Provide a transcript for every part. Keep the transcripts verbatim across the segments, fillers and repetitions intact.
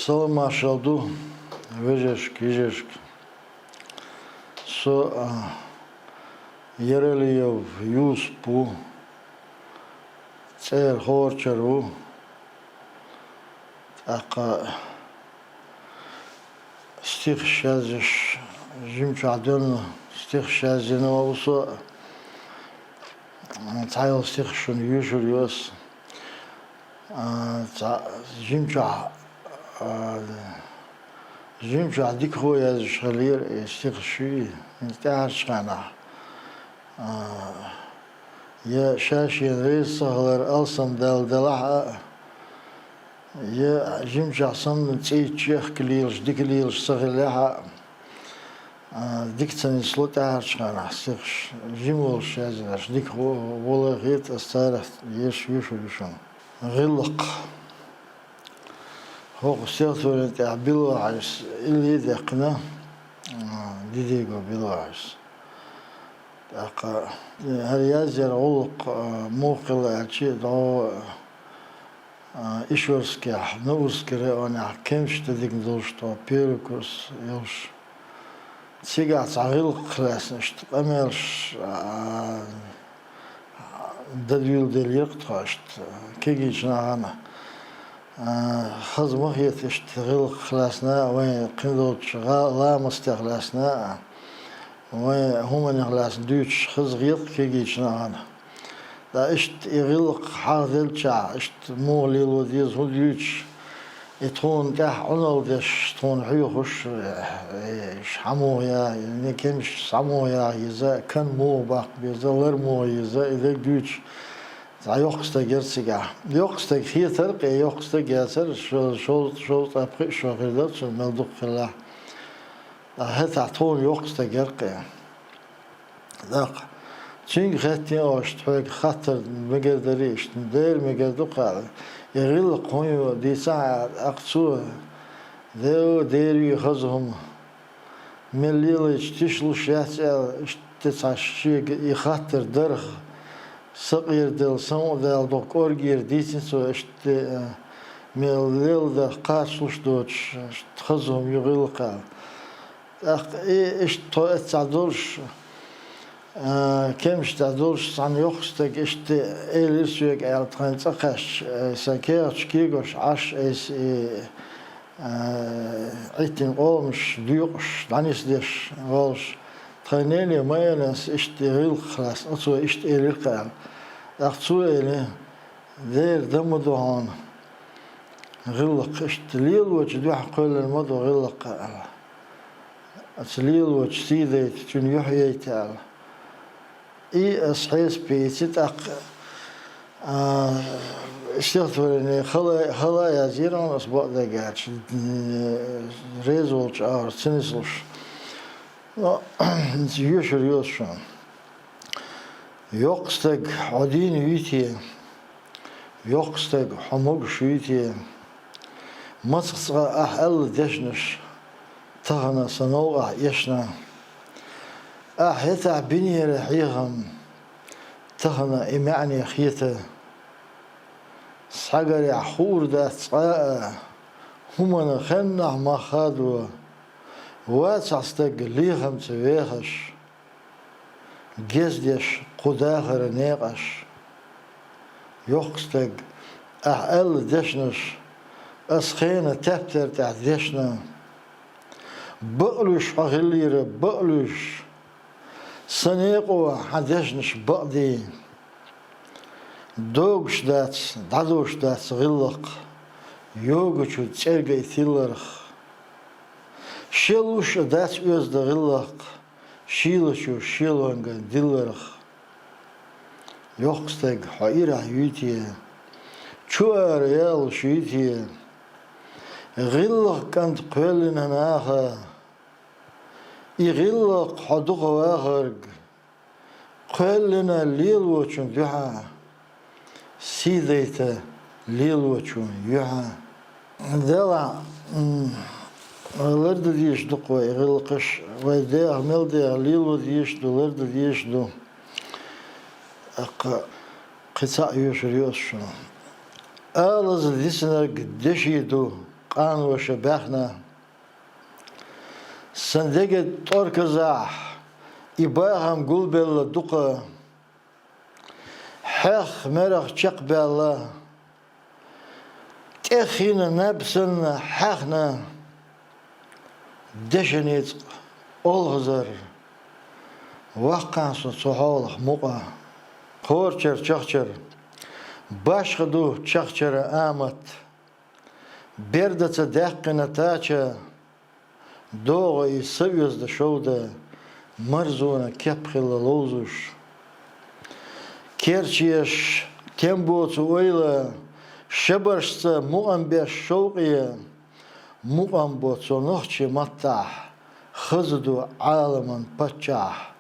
Салам-маршалла ду, вежаршка, йижаршка. Со, а, Яралиев Юсуп ву, цӀера Хорчара ву. ТӀаккха стихаш язъеш, жимчохь доьлла стихаш язйина ву со. Цхьайолу стихаш шуна йоьшур ю ас. А, цхьа жимчохь, а, жимчохь дикаха язъеш хиллера и стихаш шуьйра, хӀинца тӀаьхьарчу хенахь. А, я ша-шена реза ца хилар алсам даьлла делахь а, я жимчохь санна цӀийца чехка лелаш, дика лелаш ца хиллехь а, а, дика ца нисло тӀаьхьарчу хенахь стихаш, жима волуш язъеш, дика гӀо-, гӀоле хета ас царах еш йоьшур ю шуна. ГӀиллакх. ХӀокху стихотворени тӀехь Билохьайс илли а даьккхина, а, Дидего Билохьайс. ТӀаккха хӀара язъяр гӀуллакх, а, муха хилла аьлча, дӀо, а, Ишверскехь, Наурский районехь кемсаш тӀедигна долуш тхо, первый курс йолуш. Цигахь цхьа гӀиллакх лаьцна иштта къамелаш, а, дан дуьйладелира-кх тхо иштта кегийчу нахана. А, хаза ма хета иштта гӀиллакх лаьцна а, вайн кхин долчу гӀа-, ламастех лаьцна а, вайн хӀуманех лаьцна дуьйцуш хаза хета-кх кегийчу нахана. Ткъа иштта и гӀиллакх хьахаделлачохь, иштта муха лело деза хӀун дуьйцуш, и тхуна тӀехь Ӏуналла деш, тхуна хьоьхуш, э, э, иш хьан муха яхьа, и кемсаш схьа муха яхьа еза, кан муха баккха беза, лар муха еза, и дерг дуьйцуш, цхьа йоккха стаг яра цигахь. Йоккха стаг хетара-кх, и йоккха стаг яцара, шо-, шо-, шовзткъе пхиъ шо хир дара цунна, мел дукха хиллехь. Ткъа хӀетахь тхуна йоккха стаг яра-кх и. ТӀаккха цуьнга хаьттина оха, иштта хьоьга хаттар мегар дарий, иштта дера мегар ду-кх аьлла, и гӀиллакх хӀун ю дийцахьа аьлла, тӀаккха цо: «Дера, дера ю и хаза хӀума. Мел лелайча тишлуш яц», — аьлла, иштта цхьа шега и хаттар дарх, сакъердаьлла, самукъадаьлла дукха кӀоргера дийцина цо, иштта, э, мел леладан кхачалуш доцуш, иштта хаза хӀума ю гӀиллакх аьлла. ТӀаккха и иштта тхо эццахь долуш, а, кемсаш тӀехь долуш цхьана йоккха стага иштта элира соьга аьлла, тхайна цӀа кхаьчча, э, сан кехаташ кегош Ӏаш, айса и, а, Ӏиттина къомаш доькъуш, дӀанисдеш волуш, тхайн нене ма элира ас иштта и гӀиллакх лаьцна, оцо иштта элира-кх аьлла. ТӀаккха цо элира: «Дера, дан ма ду хьуна гӀиллакх, иштта лелочун дуьхьа кхоьллина ма ду гӀиллакх», — аьлла. «Оцу лелочун сий дайта, цуьнан юьхь яйта», — аьлла. И ас хьесап йийци тӀаккха, а, стихотворени хала, хала язйира хьуна ас, бакъдерг аьлча, реза волчу агӀор ца нислуш. Но, йоьшур ю ас шуна. Йоккха стаг, хьо дийна юй те? Йоккха стаг, хьо могуш юй те? Мацах цкъа ахь аьлла дешнаш, тахана сан новкъахь эшна. Ахь хӀетахь бинера хьехам, тахана и маьӀне хета. Схьагарехь хуур дац цкъа а, хӀуманна хеннахь мах хадо. Вацахь стаг лехамца вехаш, гездеш кху дахаран некъаш. Йоккха стаг, ахь аьлла дешнаш, ас хенан тептар тӀехь дешна. Бакълуьйш хьо хиллера, бакълуьйш, сан некъо хьан дешнаш бакъдий. Догуш дац, дӀадош дац гӀиллакх, йогучу цӀергай тилларх. Шелуш а дац оьзда гӀиллакх, шийлачу шелонга дилларх. Йоккха стаг, хьо ирахь юй те? Чу ара ялуш юй те? ГӀиллакх кӀант кхоьллина наха, и гӀиллакх хьо ду-кх вахарг, кхоьллина лелочун дуьхьа, сий дайта лелочун юьхьа. Делахь, м, лардан дезаш ду-кх вай гӀиллакхаш, вай деха, мел деха лело дезаш ду, лардан дезаш ду. ТӀаккха кхин цхьаъ йоьшур ю ас шуна. Алаза дисинарг деши ду, къанваша баьхна. Сан дега тӀорказахь и бахам гулбелла дукха. Хьех мерах чекхбаьлла, тӀеххьина наб санна хьаьхна, дешаницкъ олхазар, ваккхана со цу хьолах мукъа. Кхорчар чахчар, башха ду чахчара амат. Берда ца даьккхина тача, догӀа и са оьзда шовда, марзона кеп хилла ловзуш. Керчеш тем боцу ойла, шабаршца мукъам беш шовкъе, мукъам бо цо нохчи маттахь, хаза ду Ӏаламан паччахь.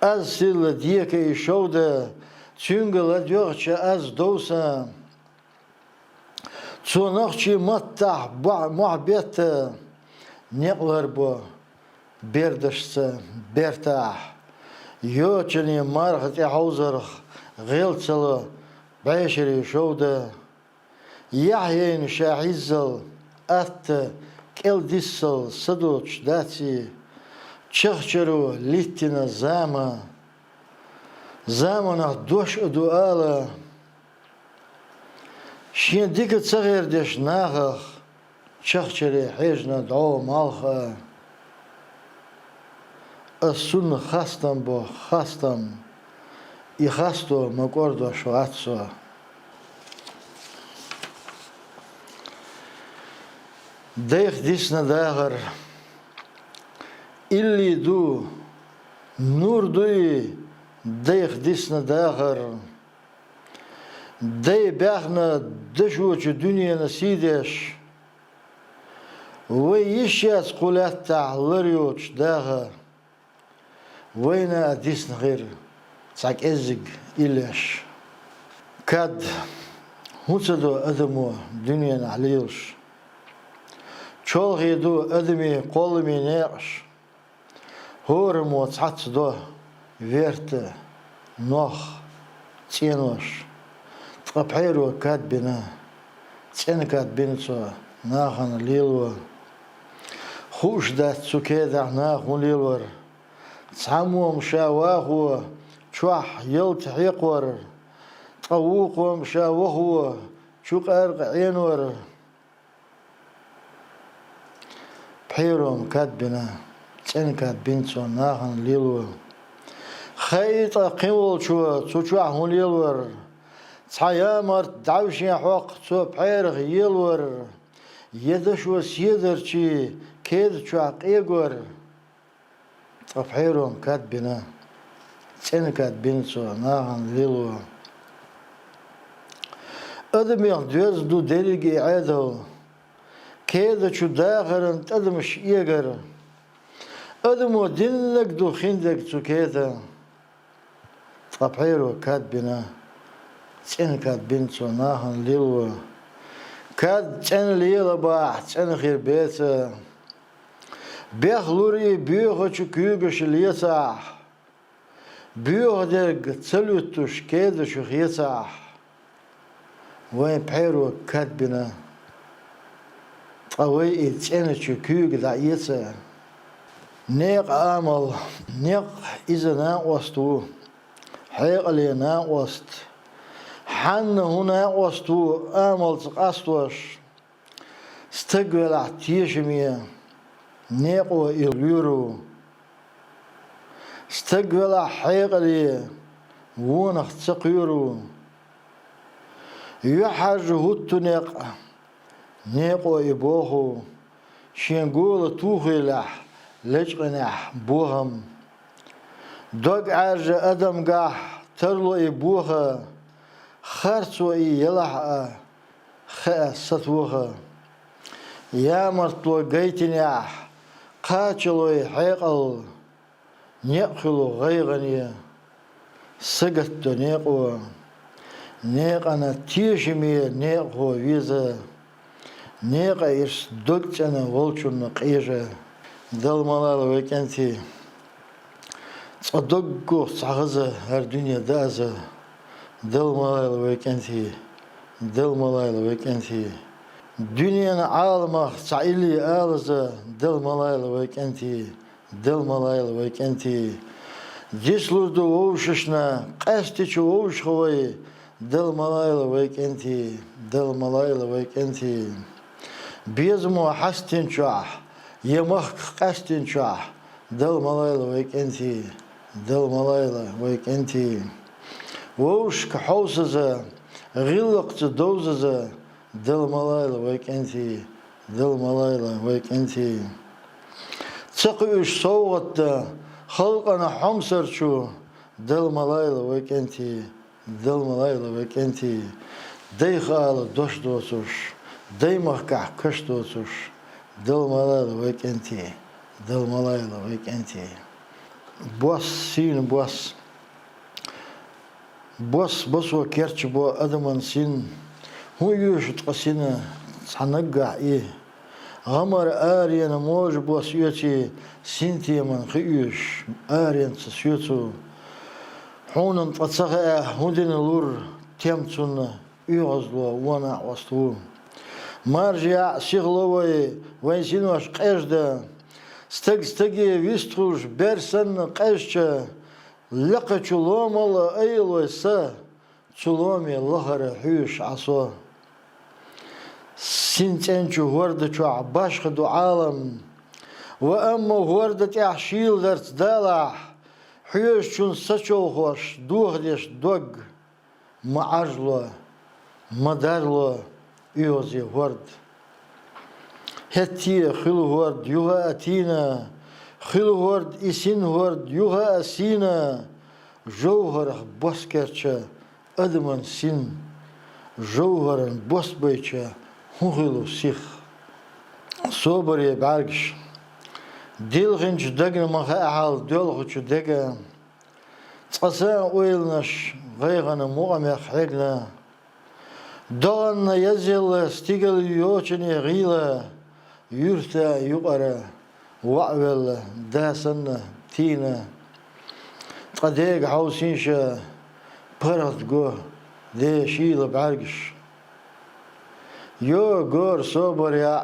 Аз силла дека и шовда, цуьнга ладоьгӀча аз довса. Цо нохчи маттахь бо-, мохь бетта, некъ ларбо бердашца бертахь. Йочане марха тӀе хьовзарх гӀел ца ло бӀешерий шовда. Яхьъяйна ша хьиззал, атта кӀел диссал са доцуш дац и, чахчаро литтина зама. Заманах дош а ду ала, шен дика ца гӀердеш нахах, чахчаре хьежна дӀо малха. Ас цунна хастам бо, хастам, и хасто ма кӀордош вац со. Дайх дисна дахар, илли ду, нур дуй, дайх дисна дахар. Дай баьхна дашочу дуьненан сий деш, вай йиш яц кху лаьттахь лар йоцуш даха, вайна а дисна хир цхьа кӀеззиг иллеш. Кад, хӀун ца до адамо дуьненахь лелаш? Чолхе ду адамийн кхолламийн некъаш. ХӀораммо цхьацца до верта, нох, цӀенош. Ткъа пхьеро кад бина, цӀена кад бина цо нахана лело. Хууш дац цу кедахь наха хӀун лелор. Цхьаммо-м ша вахо чохь ялта хьекхор, ткъа вукхо-м ша вахо чу къаркъа Ӏенор. Пхьеро-м кад бина, цӀена кад бина цо нахана лело. Хаий ткъа кхин волчо цу чохь хӀун лелор. Цхьа ямарт дӀавшен хьокху цо пхьерах елор, я дашо седарчий кеда чохь къегор. Ткъа пхьеро-м кад бина, цӀена кад бина цо нахана лело. Адамех доьзна ду дерриг и Ӏедал, кеда чу дахаран тӀадамаш эгар. Адамо диннаг ду хиндерг цу кеда. Ткъа пхьеро кад бина, цӀена кад бина цо нахана лело. Кад цӀена лела бахь, цӀена хир беца. Бех лур и боьхачу куьйгаша лецахь, боьха дерг ца луьттуш кеда чу хецахь. Вайн пхьеро кад бина, ткъа вай и цӀеначу куьйга дӀаэца. Некъа амал, некъ иза накъост ву, хьекъале накъост. Хьанна хӀун накъост ву амалца къастош? Стаг велахь тешаме, некъо и лоьру. Стаг велахь хьекъале, вонах ца кхоьру. ЮьхьӀаьржа хӀутту некъ, некъо и боху. Шен гола тухийлахь лечкъинехь бохам. Дог Ӏаьржа адамгахь тарло и боха, харцо и елахь а, хаа сатоха. Ямартло гайтинехь, кхачалой хьекъал, некъ хуьлу гӀайгӀане, сагатдо некъо. Некъана тешаме некъахо веза, некъа ирс дог цӀена волчунна къежа. Далла ма лайла вай кӀентий. Цкъа доггах цхьа хаза хӀара дуьне дааза. Далла ма лайла вай кӀентий, Далла ма лайла вай кӀентий. Дуьненан Ӏаламах цхьа илли алаза, Дала ма лайла вай кӀентий, Дала ма лайла вай кӀентий. Дицлур ду вовшашна, къаьстича вовшах вай, Дала ма лайла вай кӀентий, Дала ма лайла вай кӀентий. Безамо хьастинчохь, я махках къаьстинчохь, Дала ма лайла вай кӀентий, Дала ма лайла вай кӀентий. Вовшашка хьовсаза, гӀиллакхца довзаза, Дала ма лайла вай кӀентий, Дала ма лайла вай кӀентий. Ца кхуьуш совгӀат дан халкъана хьомсарчо, Дала ма лайла вай кӀентий, Дала ма лайла вай кӀентий. Дайх ала дош доцуш, даймахкахь каш доцуш, Дала ма лайла вай кӀентий, Дала ма лайла вай кӀентий. Бос, сийна бос. Бос, босо керчабо адаман син. ХӀун оьшу ткъа сина цхьа наггахь и? ГӀамар арена можа бос оьций, синтеман хи оьшуш, аренца соьцу. Хьуна ткъа ца хаьа, хӀун дина лур, тем цунна оьгӀазло вон а Ӏост ву. Маржа яӀ, сихало вай, вайн синош къежда. Стаг стаге вистхуьлуш бер санна къежча, лекхачу ломал а айла вай са, цу ломе лахара хьоьжуш Ӏа со. Син цӀенчу хӀорда чохь башха ду Ӏалам. Ва амма хӀорда тӀехь шийла дарц далахь, хьоьжучун сачовхош, дохадеш дог. Ма Ӏажло, ма дарло оьгӀазе хӀорд. ХӀетте а хуьлу хӀорд юха а тийна, хуьлу хӀорд и син хӀорд юха а сийна, жовхӀарах бос керча адаман син, жовхӀаран бос байча хӀун хуьлу сих? Собаре бӀаьргаш. Дилхинчу дагна ма хаьа хьал доьлхучу дега. Цкъа сан ойланаш гӀайгӀана мукъамех хьегна. ДогӀанна язъелла стигала йочане гӀийла, юьрта юкъара ваӀвелла да санна тийна. Ткъа дега хьовсийша паргӀат го, де шийла бӀаьргаш. Йо, гора собар яӀ!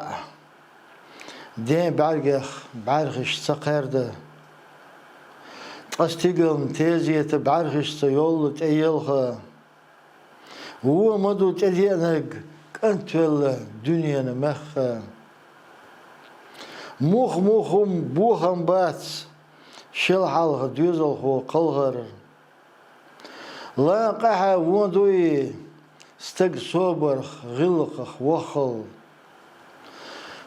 Ден бӀаьргех бӀаьрхиш ца кхаьрда. Ткъа стигална тезета бӀаьрхишца йолла тӀеелха. Вон ма ду тӀедеанарг кӀантвелла дуьненан маьхха. Мух-мух хӀума бохам бац, шел хьалха доьзалхо кхалхар. Лан къаьхьа вон дуй стаг собарх, гӀиллакхах ваххал.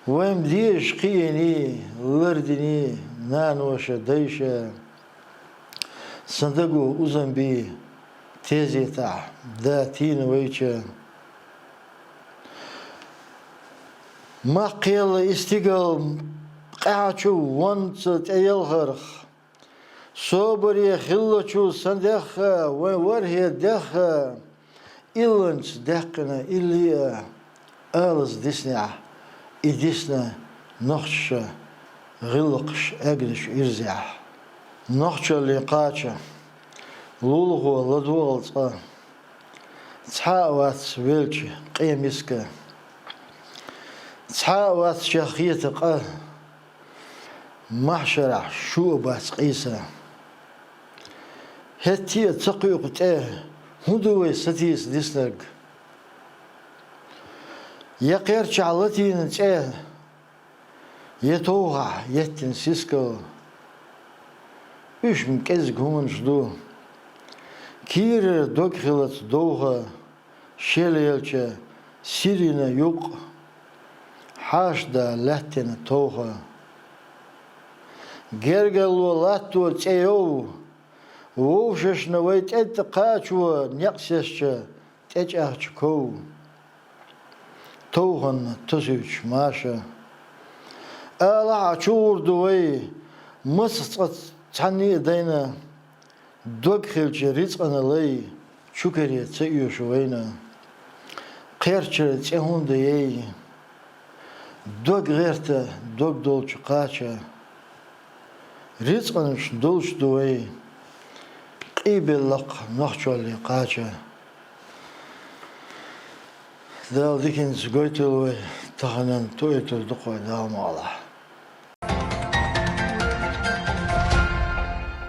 Вайн дезаш кхиъний, лардиний наноша, дайша. Сан даго узам бий тезетахь, да тийна вайча. Мах кхелла и стигал къаьхьачу вонца тӀеелхарх. Собаре хиллачул сан дехха, вайн вархӀе дехха, илланца даьккхина илли а, алаза диснехь, и дисна нохчаша гӀиллакхаш эгначу ирзехь. Нохчаллин кхача, лулахо ладогӀал цкъа, цхьа а вац велча къен миска, цхьа а вац чеххета къа, махьшарахь шу а бац къийса. ХӀетте а ца кхуьу тӀе, хӀун ду вай сатийса диснарг? Я кхерчахь латийна цӀе, я товхахь еттина сискал. Уьш-м кӀезиг хӀуманаш ду. Кийрара дог хилац довха, шелъелча сирина юкъ, хьаша да лаьттина товха. Гергарло латто цӀе йов, вовшашна вай тӀетта кхачо некъ сесча тӀечӀагӀча ков. Товханна тосуьйтуш маша. Алахь а чугӀур ду вай, маца цкъа цхьанне а дайна. Дог хилча рицкъана лай, чукаре ца оьшу вайна. Кхерчара цӀе хӀунда яй? Дог гӀерта, дог долчу кхача. Рицкъанаш долуш ду вай, къийбеллакх нохчаллин кхача. Дала диканца гойтийла вай, таханарча тоъийтар дукха вай, Дала мукъалахь.